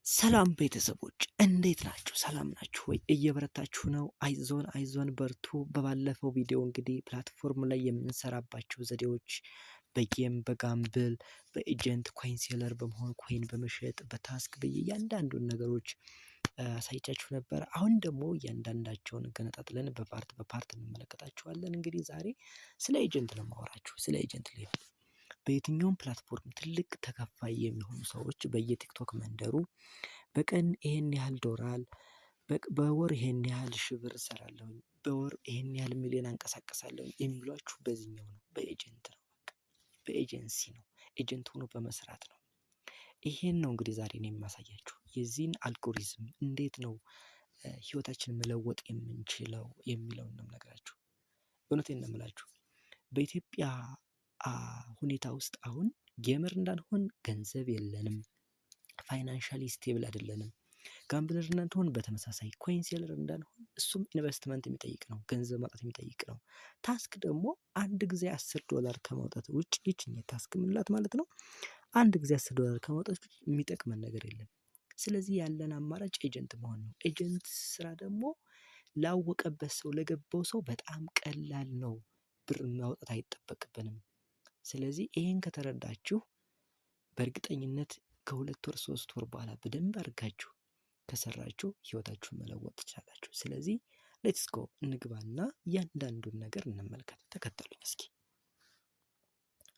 ሰላም ቤተሰቦች እንዴት ናችሁ? ሰላም ናችሁ ወይ? እየበረታችሁ ነው? አይዞን አይዞን በርቱ። በባለፈው ቪዲዮ እንግዲህ platform ላይ የምንሰራባቸው ዘዴዎች በ game፣ በ gamble፣ በ agent፣ coin seller በመሆን፣ coin በመሸጥ፣ በ task በየእያንዳንዱን ነገሮች አሳይቻችሁ ነበር። አሁን ደግሞ እያንዳንዳቸውን ገነጣጥለን በ part በ part እንመለከታቸዋለን። እንግዲህ ዛሬ ስለ agent ነው የማወራችሁ፣ ስለ agent level። በየትኛውም platform ትልቅ ተከፋይ የሚሆኑ ሰዎች በየቲክቶክ መንደሩ በቀን ይሄን ያህል ዶላር፣ በወር ይሄን ያህል ሺህ ብር እሰራለሁኝ፣ በወር ይሄን ያህል ሚሊዮን አንቀሳቀሳለሁኝ የሚሏችሁ በዚህኛው ነው፣ በ agent ነው፣ በቃ በኤጀንሲ ነው፣ agent ሆኖ በመስራት ነው። ይሄን ነው እንግዲህ ዛሬ ነው የማሳያችሁ። የዚህን አልጎሪዝም እንዴት ነው ህይወታችንን መለወጥ የምንችለው የሚለውን ነው የምነግራችሁ። እውነቴን ነው የምላችሁ። በኢትዮጵያ ሁኔታ ውስጥ አሁን gamer እንዳንሆን ገንዘብ የለንም። Financially stable አይደለንም። Gambler እንዳንሆን በተመሳሳይ፣ coin seller እንዳንሆን እሱም ኢንቨስትመንት የሚጠይቅ ነው፣ ገንዘብ ማውጣት የሚጠይቅ ነው። Task ደግሞ አንድ ጊዜ $10 ከማውጣት ውጭ፣ ይችኛ task የምንላት ማለት ነው። አንድ ጊዜ $10 ከማውጣት ውጭ የሚጠቅመን ነገር የለም። ስለዚህ ያለን አማራጭ agent መሆን ነው። Agent ስራ ደግሞ ላወቀበት ሰው፣ ለገባው ሰው በጣም ቀላል ነው። ብር ማውጣት አይጠበቅብንም። ስለዚህ ይሄን ከተረዳችሁ በእርግጠኝነት ከ2 ወር 3 ወር በኋላ በደንብ አድርጋችሁ ከሰራችሁ ህይወታችሁን መለወጥ ትችላላችሁ። ስለዚህ let's go፣ እንግባና እያንዳንዱን ነገር እንመልከት። ተከተሉኝ እስኪ።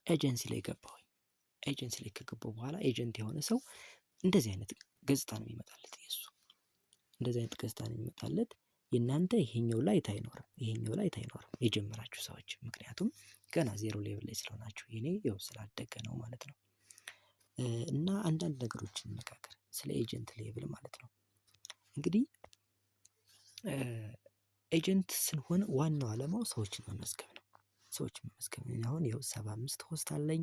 ኤጀንሲ ላይ ገባሁኝ። ኤጀንሲ ላይ ከገባሁ በኋላ agent የሆነ ሰው እንደዚህ አይነት ገጽታ ነው የሚመጣለት። የእሱ እንደዚህ አይነት ገጽታ ነው የሚመጣለት። የእናንተ ይሄኛው light አይኖርም፣ ይሄኛው light አይኖርም የጀመራችሁ ሰዎች፣ ምክንያቱም ገና zero level ላይ ስለሆናችሁ፣ የኔ ይኸው ስላደገ ነው ማለት ነው። እና አንዳንድ ነገሮችን እንነጋገር ስለ agent level ማለት ነው። እንግዲህ agent ስንሆን ዋናው ዓላማው ሰዎችን መመዝገብ ነው። ሰዎችን መመዝገብ ነው። አሁን ይኸው 75 host አለኝ፣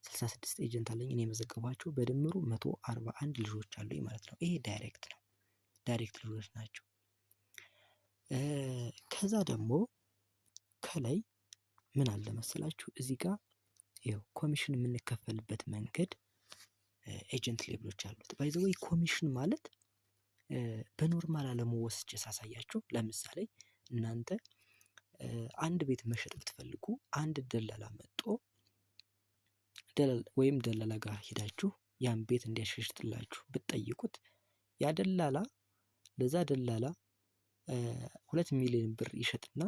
66 agent አለኝ። እኔ የመዘገቧቸው በድምሩ 141 ልጆች አሉኝ ማለት ነው። ይሄ direct ነው። Direct ልጆች ናቸው። ከዛ ደግሞ ከላይ ምን አለ መሰላችሁ? እዚህ ጋር ይኸው ኮሚሽን የምንከፈልበት መንገድ agent level ኦች አሉት። By the way፣ commission ማለት በ normal አለሙ ወስጄ ሳሳያችሁ፣ ለምሳሌ እናንተ አንድ ቤት መሸጥ ብትፈልጉ አንድ ደላላ መጥቶ ወይም ደላላ ጋር ሄዳችሁ ያን ቤት እንዲያሸሽጥላችሁ ብትጠይቁት፣ ያ ደላላ ለዛ ደላላ 2 ሚሊዮን ብር ይሸጥና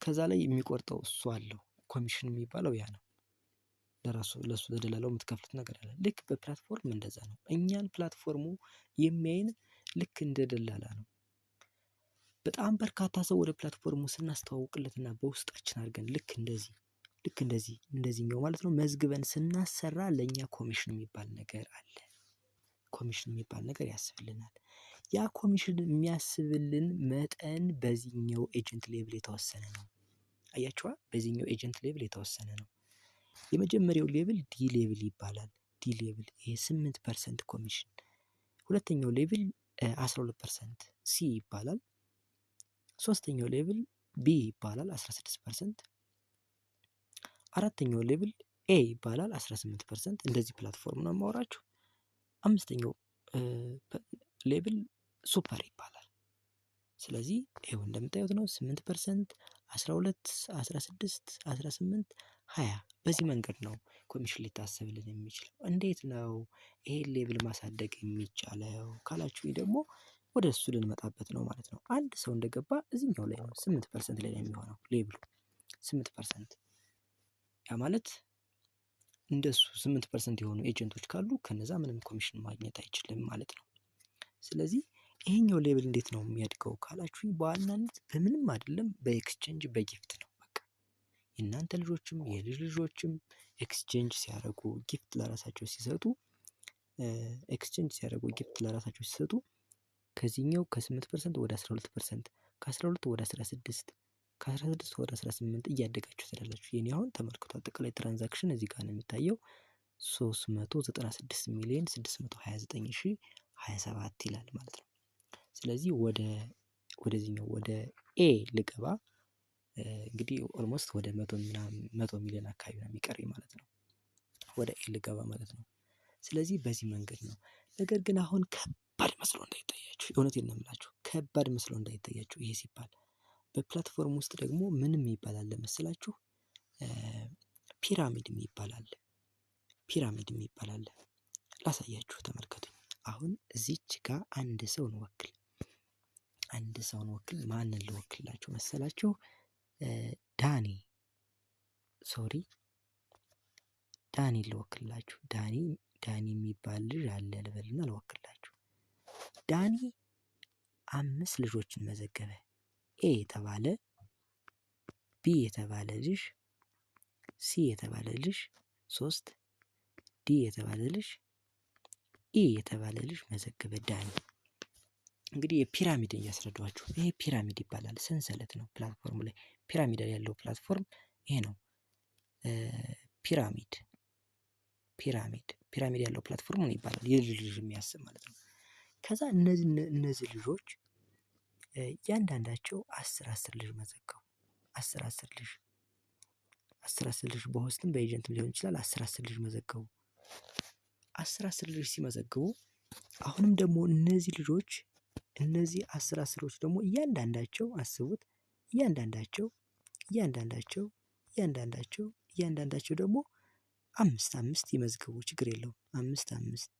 ከዛ ላይ የሚቆርጠው እሱ አለው፣ ኮሚሽን የሚባለው ያ ነው። ለራሱ ለሱ ለደላላው የምትከፍሉት ነገር አለ። ልክ በ platform እንደዛ ነው። እኛን platform ኡ የሚያይን ልክ እንደ ደላላ ነው። በጣም በርካታ ሰው ወደ platform ኡ ስናስተዋውቅለትና በውስጣችን አድርገን ልክ እንደዚህ እንደዚህኛው ማለት ነው መዝግበን ስናሰራ ለእኛ ኮሚሽን የሚባል ነገር አለ። ኮሚሽን የሚባል ነገር ያስብልናል። ያ ኮሚሽን የሚያስብልን መጠን በዚህኛው agent level የተወሰነ ነው። አያችኋ? በዚህኛው agent level የተወሰነ ነው። የመጀመሪያው level D level ይባላል። D level ይሄ 8% ኮሚሽን። ሁለተኛው level 12% C ይባላል። ሶስተኛው level B ይባላል፣ 16%። አራተኛው level A ይባላል፣ 18%። እንደዚህ platform ነው የማወራችሁ። አምስተኛው level super ይባላል። ስለዚህ ይኸው እንደምታዩት ነው፣ 8%፣ 12፣ 16፣ 18፣ 20። በዚህ መንገድ ነው ኮሚሽን ሊታሰብልን የሚችለው። እንዴት ነው ይሄን level ማሳደግ የሚቻለው ካላችሁ ደግሞ ወደ እሱ ልንመጣበት ነው ማለት ነው። አንድ ሰው እንደገባ እዚህኛው ላይ ነው፣ 8% ላይ ነው የሚሆነው level ኡ 8%። ያ ማለት እንደሱ 8% የሆኑ agent ኦች ካሉ ከነዛ ምንም ኮሚሽን ማግኘት አይችልም ማለት ነው። ስለዚህ ይሄኛው level እንዴት ነው የሚያድገው ካላችሁኝ በዋናነት በምንም አይደለም፣ በ exchange፣ በ gift ነው። በቃ የእናንተ ልጆችም የልጅ ልጆችም exchange ሲያደርጉ፣ gift ለራሳቸው ሲሰጡ፣ exchange ሲያደርጉ፣ gift ለራሳቸው ሲሰጡ ከዚህኛው ከ8% ወደ 12%፣ ከ12 ወደ 16፣ ከ16 ወደ 18 እያደጋችሁ ትሄዳላችሁ። የኔ አሁን ተመልክቶ አጠቃላይ transaction እዚህ ጋር ነው የሚታየው፣ 396 ሚሊዮን 629 ሺህ 27 ይላል ማለት ነው። ስለዚህ ወደዚህኛው ወደ A ልገባ እንግዲህ almost ወደ 100 ምናምን 100 ሚሊዮን አካባቢ ነው የሚቀረኝ ማለት ነው። ወደ A ልገባ ማለት ነው። ስለዚህ በዚህ መንገድ ነው። ነገር ግን አሁን ከባድ መስሎ እንዳይታያችሁ፣ እውነቴን ነው የምላችሁ፣ ከባድ መስሎ እንዳይታያችሁ ይሄ ሲባል በ platform ውስጥ ደግሞ ምንም ይባላል ለመሰላችሁ ፒራሚድ የሚባል አለ። ፒራሚድ የሚባል አለ። ላሳያችሁ፣ ተመልከቱኝ። አሁን እዚች ጋር አንድ ሰው እንወክል፣ አንድ ሰው እንወክል። ማንን ልወክልላችሁ መሰላችሁ? ዳኒ፣ sorry፣ ዳኒ ልወክልላችሁ። ዳኒ ዳኒ የሚባል ልጅ አለ ልበልና ልወክልላችሁ። ዳኒ አምስት ልጆችን መዘገበ። A የተባለ፣ B የተባለ ልጅ፣ C የተባለ ልጅ ሶስት፣ D የተባለ ልጅ፣ E የተባለ ልጅ መዘገበ ዳኒ። እንግዲህ የፒራሚድን እያስረዷችሁ ይሄ ፒራሚድ ይባላል። ሰንሰለት ነው። Platform ላይ ፒራሚድ ያለው platform ይሄ ነው። ፒራሚድ ፒራሚድ ፒራሚድ ያለው platform ነው ይባላል። የልጅ ልጅ የሚያስብ ማለት ነው። ከዛ እነዚህ ልጆች እያንዳንዳቸው 10 10 ልጅ መዘገቡ። 10 10 ልጅ፣ 10 10 ልጅ በ host ም በ agent ም ሊሆን ይችላል። 10 10 ልጅ መዘገቡ። 10 10 ልጅ ሲመዘግቡ አሁንም ደግሞ እነዚህ ልጆች፣ እነዚህ 10 10ሮች ደግሞ እያንዳንዳቸው፣ አስቡት፣ እያንዳንዳቸው እያንዳንዳቸው እያንዳንዳቸው እያንዳንዳቸው ደግሞ አምስት አምስት ይመዝግቡ፣ ችግር የለውም። አምስት አምስት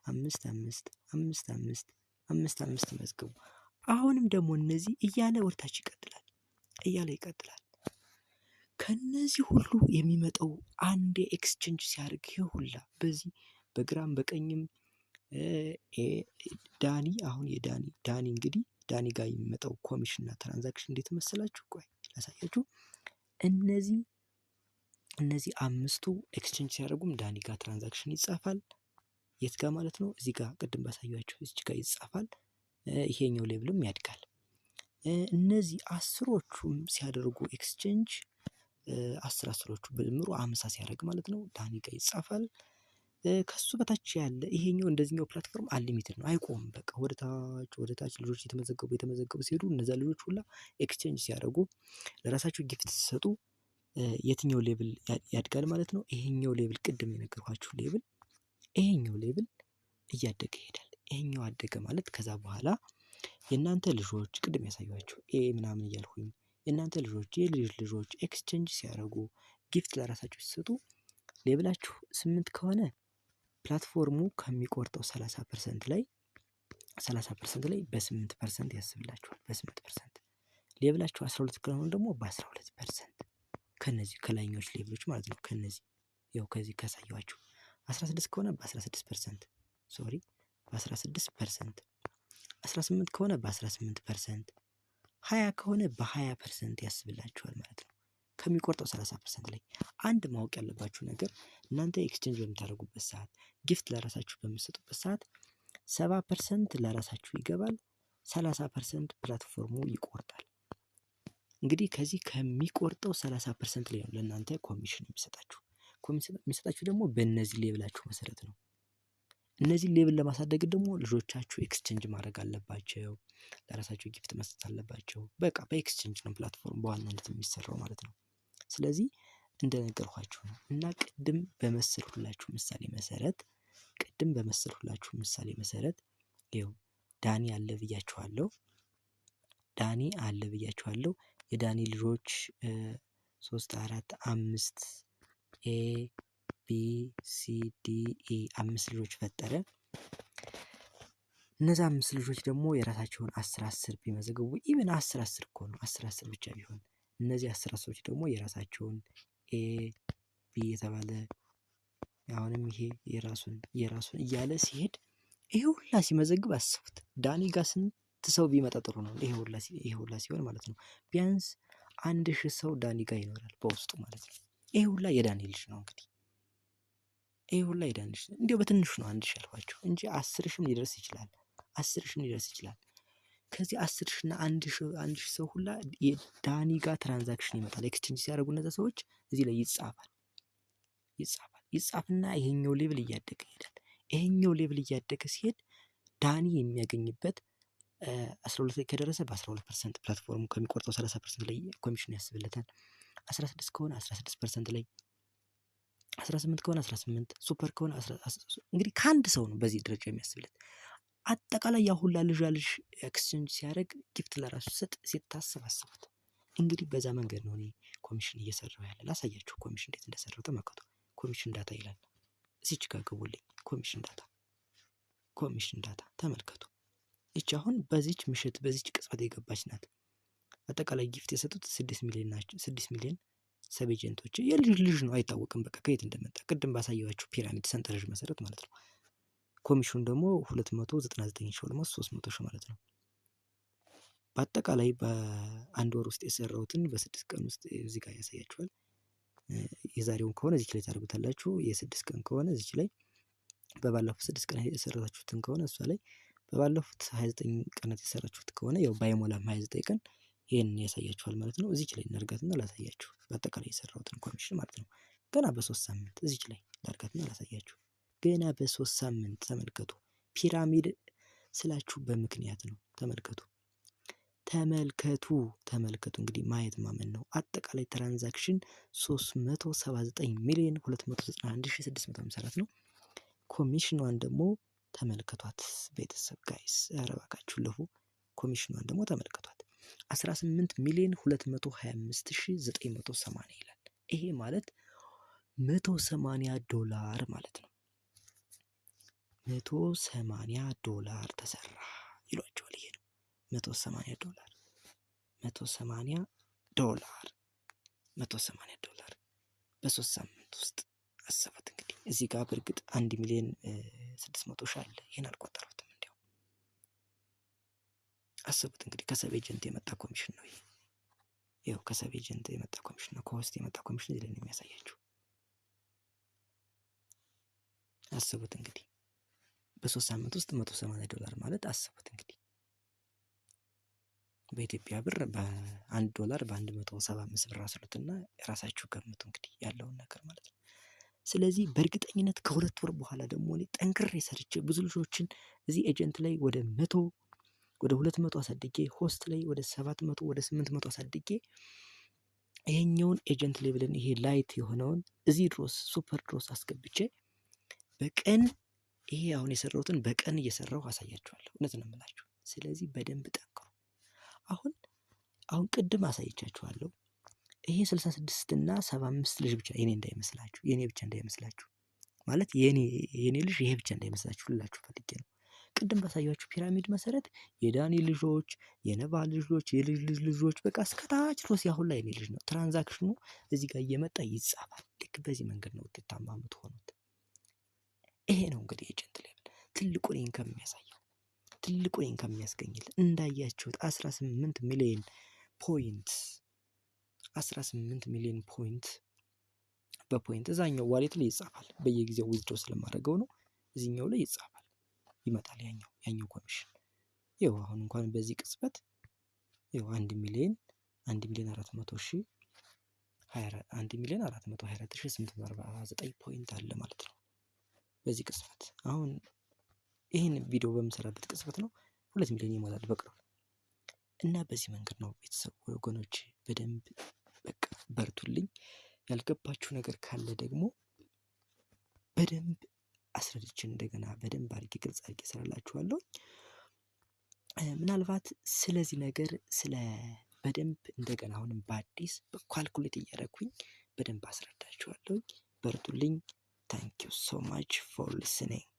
አምስት አምስት አምስት አምስት አምስት አምስት ይመዝግቡ። አሁንም ደግሞ እነዚህ እያለ ወደታች ይቀጥላል፣ እያለ ይቀጥላል። ከነዚህ ሁሉ የሚመጣው አንድ exchange ሲያደርግ ይሄ ሁላ በዚህ በግራም በቀኝም ዳኒ፣ አሁን የዳኒ ዳኒ እንግዲህ ዳኒ ጋር የሚመጣው ኮሚሽን እና transaction እንዴት መሰላችሁ? ቆይ ላሳያችሁ። እነዚህ አምስቱ exchange ሲያደርጉም ዳኒ ጋር transaction ይጻፋል። የት ጋር ማለት ነው? እዚህ ጋር ቅድም ባሳያችሁ እዚህ ጋር ይጻፋል። ይሄኛው level ም ያድጋል። እነዚህ 10ሮቹም ሲያደርጉ exchange 10 10ሮቹ በድምሩ 50 ሲያደርግ ማለት ነው ዳኒ ጋር ይጻፋል። ከሱ በታች ያለ ይሄኛው እንደዚህኛው platform unlimited ነው፣ አይቆምም። በቃ ወደ ታች ወደ ታች ልጆች የተመዘገቡ የተመዘገቡ ሲሄዱ እነዛ ልጆች ሁላ exchange ሲያደርጉ ለራሳቸው gift ሲሰጡ የትኛው level ያድጋል ማለት ነው? ይሄኛው level፣ ቅድም የነገርኳችሁ level፣ ይሄኛው level እያደገ ይሄዳል። ይሄኛው አደገ ማለት ከዛ በኋላ የእናንተ ልጆች፣ ቅድም ያሳየኋችሁ A ምናምን እያልኩኝ፣ የእናንተ ልጆች የልጅ ልጆች exchange ሲያደርጉ gift ለራሳቸው ሲሰጡ level ኣችሁ 8 ከሆነ platform ኡ ከሚቆርጠው 30% ላይ 30% ላይ በ8% ያስብላችኋል። በ8%። Level ኣችሁ 12 ከሆነ ደግሞ በ12% ከነዚህ ከላይኞች level ኦች ማለት ነው። ከነዚህ ያው ከዚህ ካሳየኋችሁ 16 ከሆነ በ16%፣ sorry፣ በ16%፣ 18 ከሆነ በ18%፣ 20 ከሆነ በ20% ያስብላችኋል ማለት ነው። ከሚቆርጠው 30% ላይ። አንድ ማወቅ ያለባችሁ ነገር እናንተ exchange በምታደርጉበት ሰዓት፣ gift ለራሳችሁ በምትሰጡበት ሰዓት 70% ለራሳችሁ ይገባል፣ 30% platform ኡ ይቆርጣል። እንግዲህ ከዚህ ከሚቆርጠው 30% ላይ ነው ለእናንተ ኮሚሽን የሚሰጣችሁ። ኮሚሽን የሚሰጣችሁ ደግሞ በእነዚህ level ኣችሁ መሰረት ነው። እነዚህን level ለማሳደግ ደግሞ ልጆቻችሁ exchange ማድረግ አለባቸው፣ ለራሳቸው gift መስጠት አለባቸው። በቃ በ exchange ነው platform በዋናነት የሚሰራው ማለት ነው። ስለዚህ እንደነገርኳችሁ ነው እና ቅድም በመሰልሁላችሁ ምሳሌ መሰረት ይኸው ዳኒ አለ ብያችኋለሁ። ዳኒ አለ ብያችኋለሁ። የዳኒ ልጆች ሶስት፣ አራት፣ አምስት፣ A B C D E፣ አምስት ልጆች ፈጠረ። እነዛ አምስት ልጆች ደግሞ የራሳቸውን 10 10 ቢመዘግቡ፣ even 10 10 እኮ ነው፣ 10 10 ብቻ ቢሆን፣ እነዚህ 10 10ሮች ደግሞ የራሳቸውን A B የተባለ፣ አሁንም ይሄ የራሱን የራሱን እያለ ሲሄድ ይሄ ሁላ ሲመዘግብ አስቡት። ዳኒ ጋር ስንት ሰው ቢመጣ ጥሩ ነው? ይሄ ሁላ ሲሆን ማለት ነው ቢያንስ 1000 ሰው ዳኒ ጋር ይኖራል በውስጡ ማለት ነው። ይሄ ሁላ የዳኒ ልጅ ነው እንግዲህ። ይሄ ሁላ የዳኒ ልጅ ነው። እንዲያው በትንሹ ነው 1000 ያልኳቸው እንጂ 10,000ም ሊደርስ ይችላል። 10,000ም ሊደርስ ይችላል። ከዚህ 10,000 እና 1000 ሰው ሁላ የዳኒ ጋር transaction ይመጣል። Exchange ሲያደርጉ እነዛ ሰዎች እዚህ ላይ ይጻፋል ይጻፋል ይጻፍና ይሄኛው level እያደገ ይሄዳል። ይሄኛው level እያደገ ሲሄድ ዳኒ የሚያገኝበት 12 ላይ ከደረሰ በ12% platform ኡ ከሚቆርጠው 30% ላይ ኮሚሽን ያስብለታል። 16 ከሆነ 16% ላይ፣ 18 ከሆነ 18፣ super ከሆነ፣ እንግዲህ ከአንድ ሰው ነው በዚህ ደረጃ የሚያስብለት። አጠቃላይ ያ ሁላ ልጅ ልጅ exchange ሲያደርግ፣ gift ለራሱ ሲሰጥ ሲታሰብ አስቡት። እንግዲህ በዛ መንገድ ነው እኔ ኮሚሽን እየሰራሁ ያለ። ላሳያችሁ ኮሚሽን እንዴት እንደሰራው ተመልከቱ። Commission data ይላል። እዚች ጋር ግቡልኝ። Commission data፣ commission data ተመልከቱ። ይቺ አሁን በዚች ምሽት በዚች ቅጽበት የገባች ናት። አጠቃላይ gift የሰጡት 6 ሚሊዮን ናቸው። 6 ሚሊዮን sub agent ኦች የልጅ ልጅ ነው፣ አይታወቅም። በቃ ከየት እንደመጣ ቅድም ባሳየኋችሁ ፒራሚድ ሰንጠረዥ መሰረት ማለት ነው። ኮሚሽኑ ደግሞ 299 ሺህ፣ almost 300 ሺህ ማለት ነው። በአጠቃላይ በአንድ ወር ውስጥ የሰራሁትን በ6 ቀን ውስጥ እዚህ ጋር ያሳያችኋል። የዛሬውን ከሆነ እዚች ላይ ታደርጉታላችሁ። የ6 ቀን ከሆነ እዚች ላይ፣ በባለፉት 6 ቀን የሰራችሁትን ከሆነ እሷ ላይ፣ በባለፉት 29 ቀናት የሰራችሁት ከሆነ ያው ባይሞላም 29 ቀን ይሄንን ያሳያችኋል ማለት ነው። እዚች ላይ እናድርጋትና ላሳያችሁ በአጠቃላይ የሰራሁትን ኮሚሽን ማለት ነው። ገና በ3 ሳምንት እዚች ላይ ላድርጋትና ላሳያችሁ። ገና በ3 ሳምንት ተመልከቱ። ፒራሚድ ስላችሁ በምክንያት ነው። ተመልከቱ፣ ተመልከቱ፣ ተመልከቱ። እንግዲህ ማየት ማመን ነው። አጠቃላይ transaction 379 ሚሊዮን 291,654 ነው። ኮሚሽኗን ደግሞ ተመልከቷት ቤተሰብ፣ guys፣ ኧረ እባካችሁ ለፉ። ኮሚሽኗን ደግሞ ተመልከቷት፣ 18 ሚሊዮን 225,980 ይላል። ይሄ ማለት 180 ዶላር ማለት ነው። 180 ዶላር ተሰራ ይሏቸዋል። ይሄ ነው 180 ዶላር፣ 180 ዶላር፣ 180 ዶላር በ3 ሳምንት ውስጥ አሰቡት። እንግዲህ እዚህ ጋር በእርግጥ 1 ሚሊዮን 600 ሺህ አለ። ይህን አልቆጠሩትም። እንዲያው አስቡት እንግዲህ ከ sub agent የመጣ ኮሚሽን ነው ይሄ። ይኸው ከ sub agent የመጣ ኮሚሽን ነው። ከ host የመጣ ኮሚሽን እዚህ ላይ ነው የሚያሳያችሁ። አስቡት እንግዲህ በ3 ሳምንት ውስጥ 180 ዶላር ማለት አስቡት እንግዲህ በኢትዮጵያ ብር በ1 ዶላር በ175 ብር አስሉትና ራሳችሁ ገምቱ እንግዲህ ያለውን ነገር ማለት ነው። ስለዚህ በእርግጠኝነት ከ2 ወር በኋላ ደግሞ እኔ ጠንክሬ ሰርቼ ብዙ ልጆችን እዚህ agent ላይ ወደ 100፣ ወደ 200 አሳድጌ፣ host ላይ ወደ 700፣ ወደ 800 አሳድጌ፣ ይሄኛውን agent level ን ይሄ lite የሆነውን እዚህ ድሮስ super ድሮስ አስገብቼ በቀን ይሄ አሁን የሰራሁትን በቀን እየሰራሁ አሳያችኋለሁ። እውነት ነው የምላችሁ። ስለዚህ በደንብ ጠንክሩ። አሁን አሁን ቅድም አሳይቻችኋለሁ። ይሄ 66 እና 75 ልጅ ብቻ የኔ እንዳይመስላችሁ፣ የኔ ብቻ እንዳይመስላችሁ፣ ማለት የኔ ልጅ ይሄ ብቻ እንዳይመስላችሁ ልላችሁ ፈልጌ ነው። ቅድም ባሳያችሁ ፒራሚድ መሰረት የዳኒ ልጆች፣ የነባ ልጆች፣ የልጅ ልጅ ልጆች በቃ እስከታች ድረስ ያሁን ላይ የኔ ልጅ ነው። Transaction ኑ እዚህ ጋር እየመጣ ይጻፋል። ልክ በዚህ መንገድ ነው ውጤታማ የምትሆኑት። ይሄ ነው እንግዲህ agent level ትልቁን income የሚያሳየው፣ ትልቁን income የሚያስገኝልን። እንዳያችሁት 18 ሚሊዮን point፣ 18 ሚሊዮን point በ point እዛኛው wallet ላይ ይጻፋል። በየጊዜው withdraw ስለማደርገው ነው። እዚህኛው ላይ ይጻፋል፣ ይመጣል ያኛው ኮሚሽን። ይኸው አሁን እንኳን በዚህ ቅጽበት ይኸው 1 ሚሊዮን 1 ሚሊዮን 400 ሺህ 1,424,849 point አለ ማለት ነው። በዚህ ቅጽበት አሁን ይህን ቪዲዮ በምሰራበት ቅጽበት ነው፣ 2 ሚሊዮን ይሞላል በቅርቡ። እና በዚህ መንገድ ነው ቤተሰብ ወገኖች፣ በደንብ በቃ በርቱልኝ። ያልገባችሁ ነገር ካለ ደግሞ በደንብ አስረድቼ እንደገና በደንብ አድርጌ ግልጽ አድርጌ እሰራላችኋለሁ። ምናልባት ስለዚህ ነገር ስለ በደንብ እንደገና አሁንም በአዲስ በ calculate እያደረኩኝ በደንብ አስረዳችኋለሁ። በርቱልኝ። Thank you so much for listening.